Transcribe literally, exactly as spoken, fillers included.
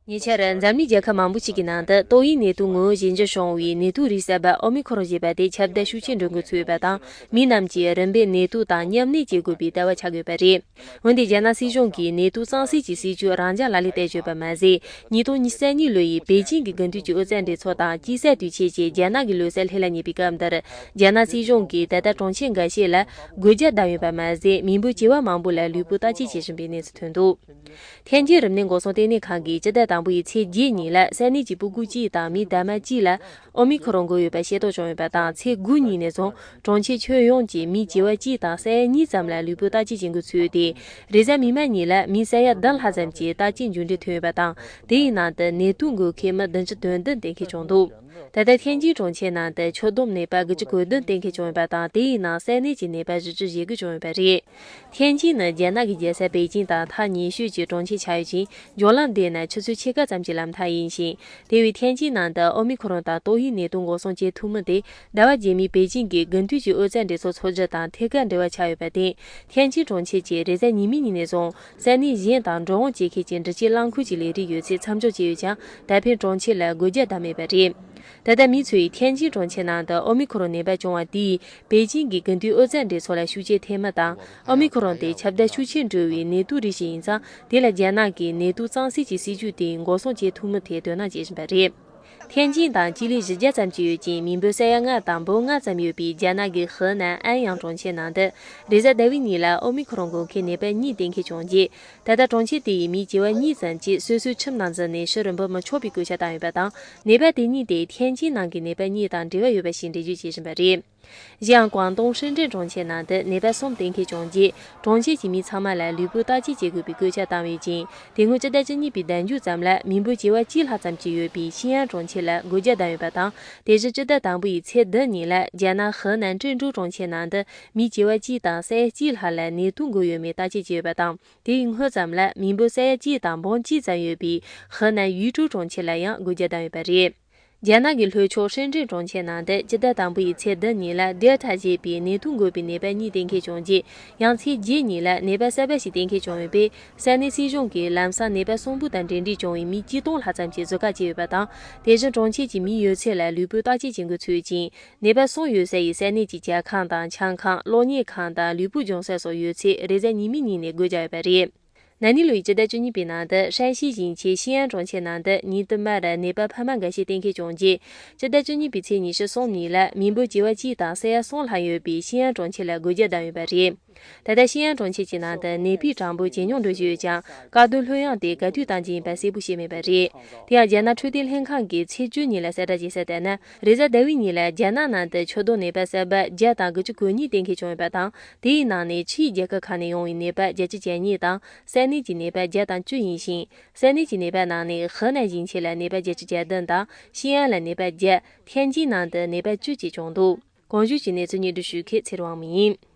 ཉེ་ཆར་འཛམ་གླིང་རྒྱལ་ཁབ་མང་པོ་ཞིག་གི་ནང་དུ་ཏོག་དབྱིབས་ནད་དུག་ངོ་བོ་ཞན་ཆ་བྱུང་བའི་ནད་དུག་རིགས་གསར་པ་ཨོ་མི་ཁོ་རོན་ཞེས་པ་དེ་ཁྱབ་གདལ་ཤུགས་ཆེན་འགྲོ་འགོ་ཚུགས་ཡོད་པ་དང་། མི་རྣམས་ཀྱིས་རིམ་པས་ནད་དུག་དང་མཉམ་གནས་བྱེད་དགོས་པའི་ལྟ་བ་ཆགས་ཡོད་པ་རེད། འོན་ཏེ་རྒྱ་ནག་སྲིད་གཞུང་གིས་ནད་དུག་གཙང་སེལ་གྱི་སྲིད་ཇུས་རང་འཇགས་ལག་ལེན་བསྟར་ཡོད་པ་མ་ཟད། ཉིས་སྟོང་ཉི་ཤུ་རྩ་གཉིས་ལོ་ཡི་པེ་ཅིང་གི་དགུན་དུས་ཀྱི་ཨོ་རྩལ་འགྲན་ཚོགས་དང་དཔྱིད་གསར་དུས་ཆེན་བཅས་རྒྱ་ནག་གི་ལོ་གསར་ལྷན་ལ་ཉེ་བའི་སྐབས་འདིར། རྒྱ་ནག་སྲིད་གཞུང་གིས་ད་ལྟ་གྲོང་ཁྱེར་འགའ་ཤས་ལ་སྒོ་རྒྱག་བསྡད་ཡོད་པ་མ་ཟད། མི་འབོར་བྱེ་བ་མང་པོ་ལ་ལུས་པོ་བརྟག་དཔྱད་བྱེད་བཞིན་པའི་གནས་ཚུལ་ཐོན་འདུག་ཐེན་ཅིན་རིམས་ནད་འགོག་སྲུང་ལྟེ་གནས་ཁང་གིས་སྤྱི་ཟླ་དང་པོ་ཡི་ཚེས་བརྒྱད་ཉིན་ལ་ས་གནས་ཀྱི་སྤུ་གུ་གཅིག་དང་མི་དར་མ་གཅིག་ལ་ཨོ་མི་ཁོ་རོན་འགོས་ཡོད་པ་ཤེས་རྟོགས་བྱུང་ཡོད་པ་དང་། ཚེས་དགུ་ཉིན་ནས་བཟུང་གྲོང་ཁྱེར་ཁྱོན་ཡོངས་ཀྱི་མི་བྱེ་བ་གཅིག་དང་ས་ཡ་གཉིས་ཙམ་ལ་ལུས་པོ་བརྟག་དཔྱད་བྱེད་འགོ་ཚུགས་ཏེ། རེས་གཟའ་མིག་དམར་ཉིན་ལ་མི་ས་ཡ་བདུན་ལྷག་ཙམ་གྱི་བརྟག་དཔྱད་མཇུག་འབྲས་ཐོན་ཡོད་པ་དང་། དེའི་ནང་དུ་ནད་དུག་འགོས་མཁན་མི་བདུན་ཅུ་དོན་བདུན་གཏན་འཁེལ་བྱུང་འདུག་ད་ལྟ་ཐེན་ཅིན་གྲོང་ཁྱེར་ནང་དུ་ཁྱབ་གདལ་ནད་པ་དགུ་བཅུ་གོ་བདུན་གཏན་འཁེལ་བྱུང་ཡོད་པ་དང་། དེའི་ནང་ས་གནས་ཀྱི་ནད་པ་བཞི་བཅུ་ཞེ་དགུ་བྱུང་ཡོད་པ་རེད། ཐེན་ཅིན་ནི་རྒྱ་ནག་གི་རྒྱལ་ས་པེ་ཅིང་དང་ཐག་ཉེ་ཤོས་ཀྱི་གྲོང་ཁྱེར་ཆགས་ཡོད་ཅིང་། མགྱོགས་ལམ་བསྡད་ན་ཆུ་ཚོད་ཕྱེད་ཀ་ཙམ་གྱི་ལམ་ཐག་ཡིན་ཞིང་། དེ་བས་ཐེན་ཅིན་ནང་དུ་ཨོ་མི་ཁོ་རོན་དང་ཏོག་དབྱིབས་ནད་དུག་འགོག་སྲུང་བྱེད་ཐུབ་མིན་དེ་ཟླ་བ་རྗེས་མའི་པེ་ཅིང་གི་དགུན་དུས་ཀྱི་ཨོ་རྩལ་འགྲན་ཚོགས་འཚོགས་རྒྱུ་དང་ཐད་ཀར་འབྲེལ་བ་ཆགས་ཡོད་པར་བརྟེན། ཐེན་ཅིན་གྲོང་ཁྱེར་གྱིས་རེས་གཟའ་ཉི་མའི་ཉིན་ནས་བཟུང་ས་གནས་གཞན་དང་འགྲོ་འོང་བྱེད་མཁན་གྱི་འགྲུལ་སྐྱེལ་རླངས་འཁོར་གྱི་ལས་རིགས་ཡོད་ཚད་མཚམས་འཇོག་བྱས་ཡོད་ཀྱང་། ད་ཕན་གྲོང་ཁྱེར་ལ་སྒོ་རྒྱག་བསྡད་མེད་པ་རེད། ད་ལྟ་མི་ཚོས་ཐེན་ཅིན་གྲོང་ཁྱེར་ནང་དུ་ཨོ་མི་ཁོ་རོན་ནད་པ་བྱུང་བ་དེས་པེ་ཅིང་གི་དགུན་དུས་ཨོ་རྩལ་འགྲན་ཚོགས་ལ་ཤུགས་རྐྱེན་ཐེབས་མིན་དང་། ཨོ་མི་ཁོ་རོན་དེ་ཁྱབ་གདལ་ཤུགས་ཆེན་འགྲོ་བའི་ནད་དུག་རིགས་ཤིག་ཡིན་ཙང་། དེ་ལ་རྒྱ་ནག་གིས་ནད་དུག་གཙང་སེལ་གྱི་སྲིད་ཇུས་དེ་འགོག་སྲུང་བྱེད་ཐུབ་མིན་ཐད་དོ་སྣང་བྱེད་བཞིན་པ་རེད། ཐེན་ཅིན་དང་སྤྱི་ལེ་བཞི་བརྒྱ་ཙམ་ཅིག་ཡོད་ཅིང་། མི་འབོར་ས་ཡ་ལྔ་དང་འབུམ་ལྔ་ཙམ་ཡོད་པའི་རྒྱ་ནག་གི་ཧི་ནན་ཨན་ཡང་གྲོང་ཁྱེར་ནང་དུ། རེས་གཟའ་ཟླ་བའི་ཉིན་ལ་ཨོ་མི་ཁོ་རོན་འགོས་མཁན་ནད་པ་གཉིས་གཏན་འཁེལ་བྱུང་རྗེས། ད་ལྟ་གྲོང་ཁྱེར་དེ་ཡི་མི་བྱེ་བ་གཉིས་ཙམ་གྱིས་སོ་སོའི་ཁྱིམ་ནང་འཛུལ་ནས་ཕྱི་རུ་འབུད་མི་ཆོག་པའི་བཀོད་ཁྱབ་བཏང་ཡོད་པ་དང་། ནད་པ་དེ་གཉིས་དེ་ཐེན་ཅིན་ནང་གི་ནད་པ་གཉིས་དང་འབྲེལ་བ་ཡོད་པ་ཞིག་འགྲེལ་བརྗོད་བྱེད་བཞིན་པ་རེད། གཞན་ཡང་། ཀོང་ཏུང་ཧྲིན་ཀྲིན་གྲོང་ཁྱེར་ནང་དུ་ནད་པ་གསུམ་གཏན་འཁེལ་བྱུང་རྗེས། གྲོང་ཁྱེར་གྱི་མི་ཚང་མ་ལ་ལུས་པོ་བརྟག་དཔྱད་བྱེད་དགོས་པའི་བཀོད་ཁྱབ་བཏང་བ་ཡོད་ཅིང་། དེ་སྔོན་སྤྱི་ཟླ་བཅུ་གཉིས་པའི་ཟླ་མཇུག་ཙམ་ལ་མི་འབོར་བྱེ་བ་གཅིག་ལྷག་ཙམ་ཅིག་ཡོད་པའི་ཤིན་ཡན་གྲོང་ཁྱེར་ལ་སྒོ་རྒྱག་བསྡད་ཡོད་པ་དང་། དེ་བཞིན་སྤྱི་ཟླ་དང་པོ་ཡི་ཚེས་བདུན་ཉིན་ལ་རྒྱ་ནག་ཧི་ནན་ཀྲེན་ཀྲོའུ་གྲོང་ཁྱེར་ནང་དུ་མི་བྱེ་བ་གཅིག་དང་ས་ཡ་གཅིག་ལྷག་ལ་ནད་དུག་འགོས་ཡོད་མེད་བརྟག་དཔྱད་བྱས་ཡོད་པ་དང་། དེའི་སྔོན་ཙམ་ལ་མི་འབོར་ས་ཡ་གཅིག་དང་འབུམ་གཅིག་ཙམ་ཡོད་པའི་ཧི་ནན་ཡུས་ཀྲོའུ་གྲོང་ཁྱེར་ལ་ཡང་སྒོ་རྒྱག་བསྡད་ཡོད་པ་རེད། རྒྱ་ནག་གི་ལྷོ་ཕྱོགས་ཧྲིན་ཀྲིན་གྲོང་ཁྱེར་ནང་དུ་སྤྱི་ཟླ་དང་པོ་ཡི་ཚེས་བདུན་ཉིན་ལ་ཌེལ་ཊ་ཞེས་པའི་ནད་དུག་འགོས་པའི་ནད་པ་གཉིས་གཏན་འཁེལ་བྱུང་རྗེས། ཡང་ཚེས་བརྒྱད་ཉིན་ལ་ནད་པ་གསར་པ་ཞིག་གཏན་འཁེལ་བྱུང་ཡོད་པས། ས་གནས་སྲིད་གཞུང་གིས་ལམ་སང་ནད་པ་གསུམ་པོ་དང་འབྲེལ་འདྲིས་བྱུང་བའི་མི་གཅིག་སྟོང་ལྷག་ཙམ་ཞིག་བཟོ་བཀག་བྱས་ཡོད་པ་དང་། དེ་བཞིན་གྲོང་ཁྱེར་གྱི་མི་ཡོད་ཚད་ལ་ལུས་པོའི་བརྟག་དཔྱད་བྱེད་འགོ་ཚུགས་ཡོད་ཅིང་། ནད་པ་གསུམ་ཡོད་ས་ཡི་ས་གནས་ཀྱི་ཇ་ཁང་དང་ཆང་ཁང་། གློག་བརྙན་ཁང་དང་ལུས་པོ་སྦྱོང་ས་སོགས་ཡོད་ཚད་རེས་གཟའ་ཉི་མའི་ཉིན་ནས་སྒོ་བརྒྱབ་ཡོད་པ་རེད། ན་ནིང་ལོའི་སྤྱི་ཟླ་བཅུ་གཉིས་པའི་ནང་དུ་ཧྲན་ཞི་ཞིང་ཆེན་ཤིན་ཡན་གྲོང་ཁྱེར་ནང་དུ་ཉིན་དུ་མར་ནད་པ་འཕར་མ་འགའ་ཤས་གཏན་འཁེལ་བྱུང་རྗེས། སྤྱི་ཟླ་བཅུ་གཉིས་པའི་ཚེས་ཉི་ཤུ་གསུམ་ཉིན་ལ་མི་འབོར་བྱེ་བ་གཅིག་དང་ས་ཡ་གསུམ་ལྷག་ཡོད་པའི་ཤིན་ཡན་གྲོང་ཁྱེར་ལ་སྒོ་རྒྱག་བསྡད་ཡོད་པ་རེད། ད་ལྟ་ཤིན་ཡན་གྲོང་ཁྱེར་གྱི་ནང་དུ་ནད་པའི་གྲངས་འབོར་ཇེ་ཉུང་འགྲོ་བཞིན་ཡོད་ཀྱང་། སྐྱེ་བ་གཏོང་ལྷོད་ཡངས་དེ་ག་དུས་བཏང་རྒྱུ་ཡིན་པ་གསལ་པོ་ཤེས་མེད་པ་རེད། དེ་ཡང་། རྒྱ་ནག་འཕྲོད་བསྟེན་ལྷན་ཁང་གིས་ཚེས་བཅུ་ཉིན་ལ་གསལ་བསྒྲགས་བྱས་གསལ་བཏོན་ན། རེས་གཟའ་ཟླ་བའི་ཉིན་ལ་རྒྱ་ནག་ནང་དུ་ཆུ་དོག་ནད་པ་གསར་པ་བརྒྱ་དང་དགུ་བཅུ་གོ་གཉིས་གཏན་འཁེལ་བྱུང་ཡོད་པ་དང་། དེའི་ནང་ནས་ཕྱིའི་རྒྱལ་ཁབ་ཁག་ནས་ཡོང་བའི་ནད་པ་བརྒྱད་ཅུ་གྱ་གཉིས་དང་། ས་གནས་ཀྱི་ནད་པ་བརྒྱ་དང་བཅུ་ཡིན་ཞིང་། ས་གནས་ཀྱི་ནད་པ་ནང་ནས་ཧི་ནན་ཞིང་ཆེན་ལ་ནད་པ་བརྒྱད་ཅུ་གྱ་བདུན་དང་། ཤིན་ཡན་ལ་ནད་པ་བརྒྱད། ཐེན་ཅིན་ནང་དུ་ནད་པ་བཅུ་བཅས་བྱུང་འདུག་གོང་ཞུས་ཀྱི་གནས་ཚུལ་སྙན་སྒྲོན་ཞུ་མཁན་ཚེ་རིང་དབང་མོ་ཡིན།